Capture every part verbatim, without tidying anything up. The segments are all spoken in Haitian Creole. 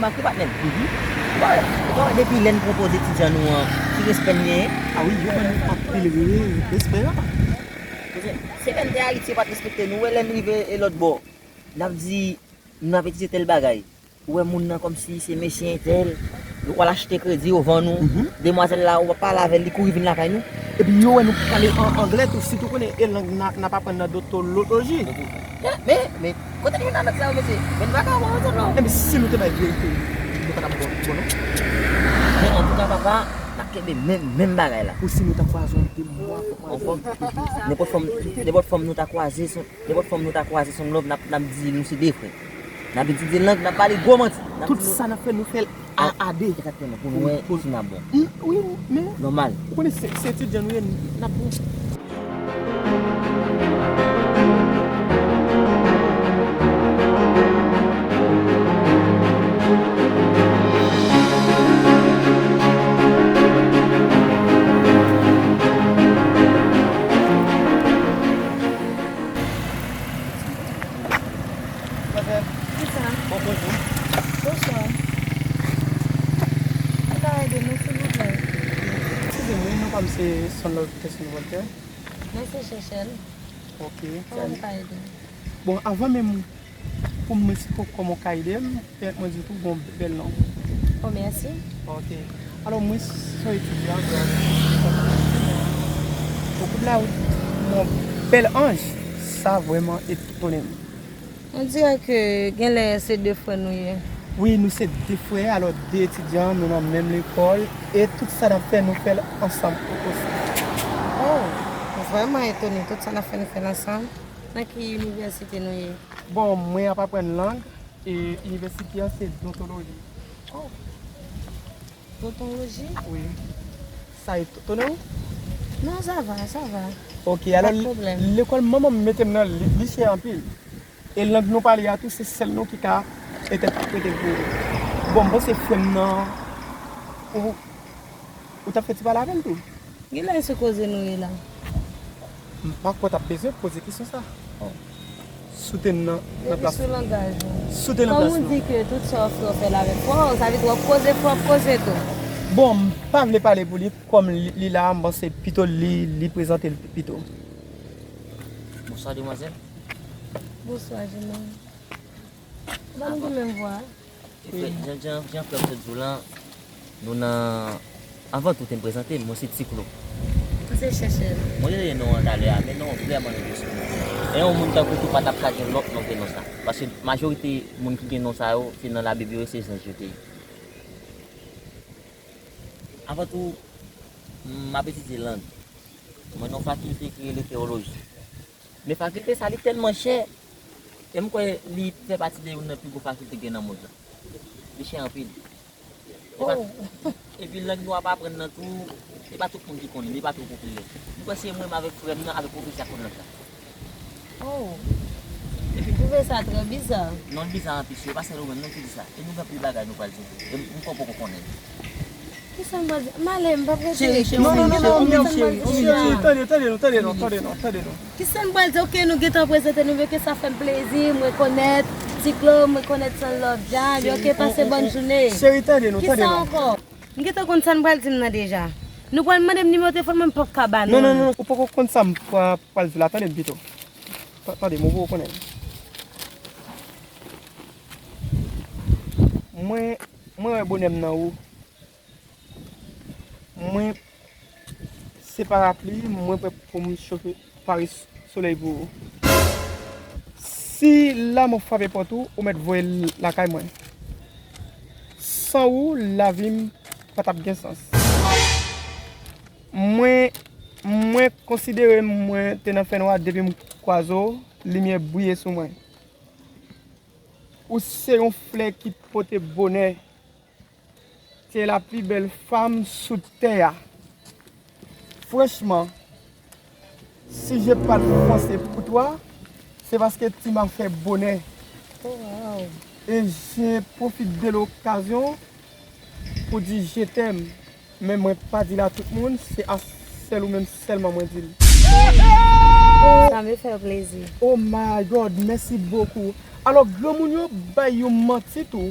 Patnè m. Bon, bon, depi lè n pran poz etidyan nou an, ki respè n genyen? A wi, yo ban nou anpil respè, papa. Paske se lè n te Ayiti, yo pa t respekte nou. Ou wè lè n rive e lòt bò, n ap di, nou ap etidye tèl bagay. Ou wè moun nan kòmsi se mesye entèl, ou al achte kredi, yo vann ou. Demwazèl la, ou pa pale avè l, li kouri vin lakay nou. Epi yo wè nou pale an anglè tou, sitou konnen e lang n a- n ap aprann nan dotoloji. Men, men, kote nou jwenn avèk sa yo, mesye? Men n pa ka wè ansanm non. Epi si nou te bay verite, nou pa t ap bon, bon non. Men antouka, papa, n ap kenbe menm, menm bagay la. Ou si nou ta kwaze yon demwa, ankò, nenpòt fòm, nenpòt fòm nou ta kwaze, se, nenpòt fòm nou ta kwaze, se yon lòv, n ap, n ap di nou se de frè. N ap etidye lang, n ap pale gwo manti. Tout sa n ap fè, nou fè l a, a de. Egzakteman, pou nou wè si n ap bon. Wi, men nòmal. Ou konnen se, se etidyan nou ye, n ap bon. Kisa? Bonswa. Ou ka ede nou, silvouplè? Eskize m, wi, non pa m se Sonlove Tesson Voltaire. Mwen se Chèchèl. Ok. Kòman m ka ede w? Bon, avan menm pou m esplike w kòman w ka ede m, pèmèt mwen di w tou w gen yon bèl non. Oh, mèsi. Ok. Alò, mwen se yon etidyan, bon, kout la, wi. Mon bèl anj, sa vrèman etone m. On dirè ke genlè se de frè nou ye. Wi, nou se de frè, alò de etidyan, nou nan menm lekòl, e tout sa n ap fè, nou fè l ansanm osi. Oh, m vrèman etone, tout sa n ap fè, nou fè l ansanm. Nan ki inivèsite nou ye? Bon, mwen ap aprann lang, e inivèsite an se dontoloji. Oh. Dontoloji? Wi. Sa etone w? Non, sa va, sa va. Ok, alò, lekòl manman m mete m nan, li, li chè anpil. E lang nou pale a tou, se sèl nou ki ka entèprete l pou ou. Bon, m panse frè m nan, ou, ou t ap fè ti pale avè l tou? Genlè se koze nou ye la. M pa kwè w t ap bezwen poze kesyon sa. Soute n nan, nan plas nou. Depi sou langaj ou. Soute nan plas nou. Kòm ou di ke tout sa w fè, w fè l avèk frè w, sa vle di w ap koze frè w ap koze tou. Bon, m pa vle pale pou li, kòm li, li la, m panse pito li, li prezante l pito. Bonswa, demwazèl. Bonswa, jenòm. Kòman nou gen menm vwa? Jan, jan, jan frè m te di w lan, nou nan, avan tou, te m prezante m, mwen se Ti Klo. Mwen se Chèchèl. Mwen te tande non an talè a, men non an vrèman enpresyonan. E yon moun tankou tou pa t ap ka gen lòt non ke non sa. Paske majorite moun ki gen non sa yo, se nan Labib yo ye, se zanj yo te ye. Avan tou, m ap etidye lang. Mwen nan yon fakilte ki rele teyoloji. Men fakilte sa li tèlman chè, e m kwè li fè pati de youn nan pi gwo fakilte gen nan mond lan. Li chè anpil. E pa, epi lang nou ap aprann nan tou, e pa tout moun ki konn li, li pa twò popilè. M kwè se mwen menm avèk frè m nan, avèk pwofesè a k konn lang lan. Oh. Epi m twouve sa trè biza. Non, l biza anpil, se pa sèl ou menm non ki di sa. E nou gen anpil bagay nou pral di tou. E m, m kwè w poko konnen. Kisa m pral di? M ale, m p ap rete. Cheri, cheri, non, non, non, non, cheri, cheri, tande, tande nou, tande nou, tande nou, tande nou. Kisa m pral di? Ok, nou gentan prezante nou, men ke sa fè m plezi, m rekonèt Ti Klo, m rekonèt Sonlove Djab, ok, pase bòn jounen. Cheri, tande nou, tande nou. Kisa ankò? M gentan konn sa n pral di m nan deja. Nou pral mande m nimewo telefòn mwen, m p ap ka ba nou. Non, non, non, ou poko konn sa m pra-, pral di la, tande m pito. Ta-, tande m, ou poko konnen. Mwen, mwen wè bonè m nan ou. Mwen se parapli, mwen prè pou m chofe pare s-, solèy pou ou. Si lanmò frape pòt ou, ou mèt voye l lakay mwen. San ou, lavi m pa t ap gen sans. Mwen, mwen konsidere mwen te nan fènwa depi m kwaze w, limyè briye sou mwen. Ou se yon flè ki pote bonè. Tu es la plus belle femme sous terre. Franchement, si j'ai pas de français pour toi, c'est parce que tu m'as fait bonheur. Oh, wow. Et je profite de l'occasion pour dire je t'aime. Men mwen pa di l a tout moun, se a sèl ou menm sèlman mwen di l. Sa me fè plezi. Oh my God, merci beaucoup. Alò, granmoun yo bay yon manti tou.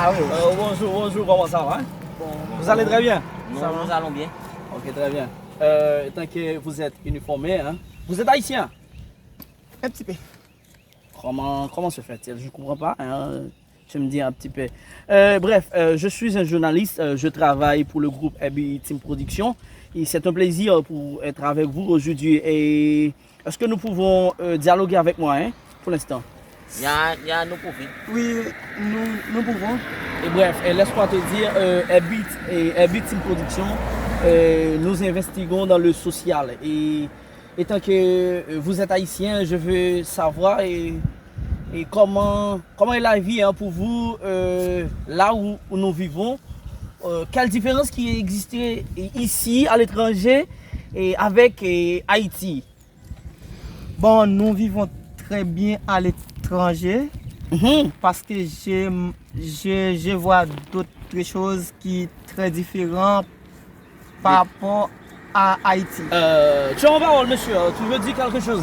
Ah oui. Euh, bonjour, bonjour, comment ça va, hein? Vous allez très bien? Nous, nous allons bien. Ok, très bien. Euh, tant que vous êtes uniformé, hein? Vous êtes haïtien? Un petit peu. Comment, comment se fait-il? Je ne comprends pas, hein. Tu me dis un petit peu. Euh, bref, euh, je suis un journaliste, euh, je travaille pour le groupe Abby Team Production. Et c'est un plaisir pour être avec vous aujourd'hui. Et est-ce que nous pouvons, euh, dialoguer avec moi, hein, pour l'instant? Ya, ya, nous pouvons. Oui, nous, nous pouvons. Et bref, et laisse-moi te dire, euh, Abby, et Abby Team Production, euh, nous investiguons dans le social. Et étant que, euh, vous êtes haïtien, je veux savoir et, et comment, comment est la vie, hein, pour vous, euh, là où, où nous vivons. Euh, quelle différence qui existe ici, à l'étranger, et avec, et Haïti? Bon, nous vivons très bien à l'étranger, mhm, parce que je, je, je vois d'autres choses qui très différentes par rapport à Haïti. Euh, tu as la parole, monsieur. Tu veux dire quelque chose?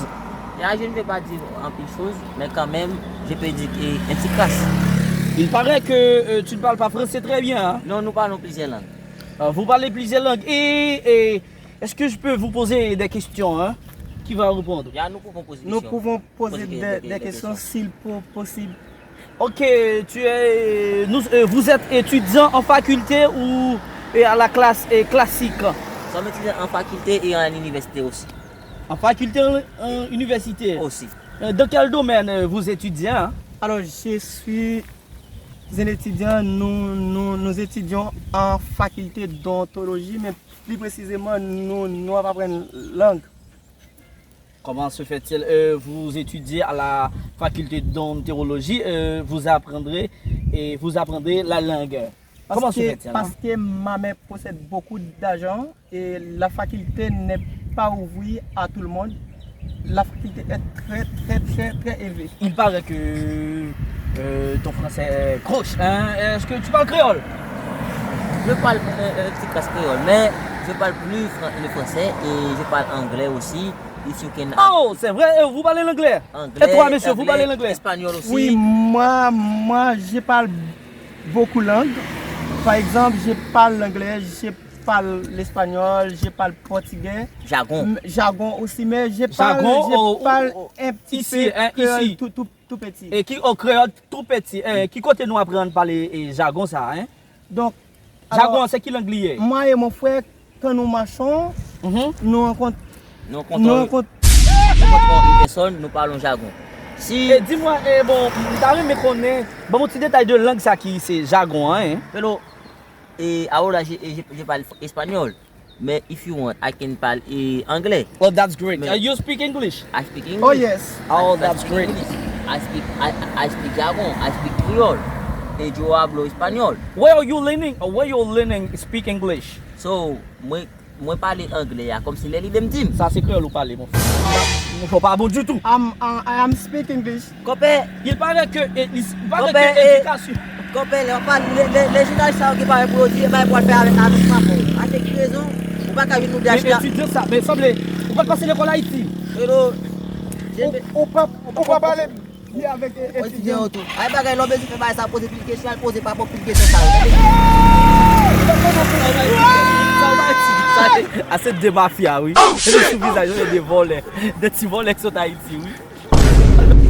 Ya, je ne vais pas dire anpil choz, men kanmenm, je peux dire, eh, un petit crasse. Il paraît que, euh, tu ne parles pas français très bien, hein? Non, nous parlons plusieurs langues. Euh, vous parlez plusieurs langues. Et, et est-ce que je peux vous poser des questions, hein? Qui va répondre? Ya, nous pouvons poser des questions. Nous pouvons poser des, des questions, s'il po-, possible. Ok, tu es, nous, euh, vous êtes étudiant en faculté ou, euh, à la classe, euh, classique? Nous sommes étudiants en faculté et en université aussi. En faculté, en, en université? Aussi. Euh, dans quel domaine, euh, vous étudiez, hein? Alors, je suis un étudiant, nous, nous, nous étudions en faculté d'ontologie, mais plus précisément, nous, nous apprenons langue. Comment se fait-il, euh, vous étudiez à la faculté d'ontologie, euh, vous apprendrez et vous apprendrez la langue? Comment se fait-il, hein? Parce que ma mère possède beaucoup d'argent et la faculté n'est pas ouverte à tout le monde. La faculté est très, très, très, très élevée. Il paraît que euh, ton français est gauche, hein? Est-ce que tu parles créole? Je parle euh, un petit casse créole, mais je parle plus fran- le français et je parle anglais aussi. If you can Oh, c'est vrai, et vous parlez l'anglais? Anglais, Et toi, monsieur, vous parlez l'anglais? Espagnol aussi. Oui, moi, moi, je parle beaucoup langue. Par exemple, je parle l'anglais, je parle l'espagnol, je parle portugais. Jargon. M- Jargon aussi, mais je parle, Jargon, je oh, parle oh, un petit ici, peu hein, créole ici. Tout, tout, tout petit. E ki o kreyòl tou peti, eh, ki kote nou aprann pale eh, jagon sa, hein? Donc, Jagon, alors, se ki lang li ye? Moi et mon frère, quand nous marchons, Mhm. nous rencontrons. Nou Nous rencontrons rencontrons. nous rencontrons une personne, nous parlons jargon. Si E di mwen, eh, bon, m ta renmen konnen, ban m yon ti detay de lang sa ki se jagon an, hein? Pero eh, ahora je, je, je parle espagnol. Mais if you want, I can parle eh, anglais. Oh, that's great. Mais- Uh, you speak English? I speak English. Oh, yes. Oh, I- I that's speak great. English. I speak I, I speak jargon. I speak Creole. Et yo hablo español. Where are you learning? Uh, where you learning speak English? So, mwen mwen pale anglè a kòmsi lè li menm di m. Sa se kreyòl ou pale, mon frè. Ou pa bon ditou. I'm, uh, I am speak English. Konpè, Il paraît que, eh, il paraît Konpè, que eh, éducation. Konpè, lè w pa lè lè lè jounalis sa yo ki parèt pou yo di e bay pou al fè avèk avèk pa fò. A se ki rezon ou pa ka vin nou di Men achita. Etidyan sa, men sanble ou pa t pase lekòl Ayiti. Pero Ou, ou pa, ou pa pale bien avec eh, Mwen ti gen étudiant. Otou. Ay bagay lò bezwen fè bagay sa poze pil kesyon, al poze pa pòp pil kesyon sa yo. Sa se de mafya, wi. Se de sou vizaj, se de vòlè. De ti vòlè ki sot Ayiti, wi.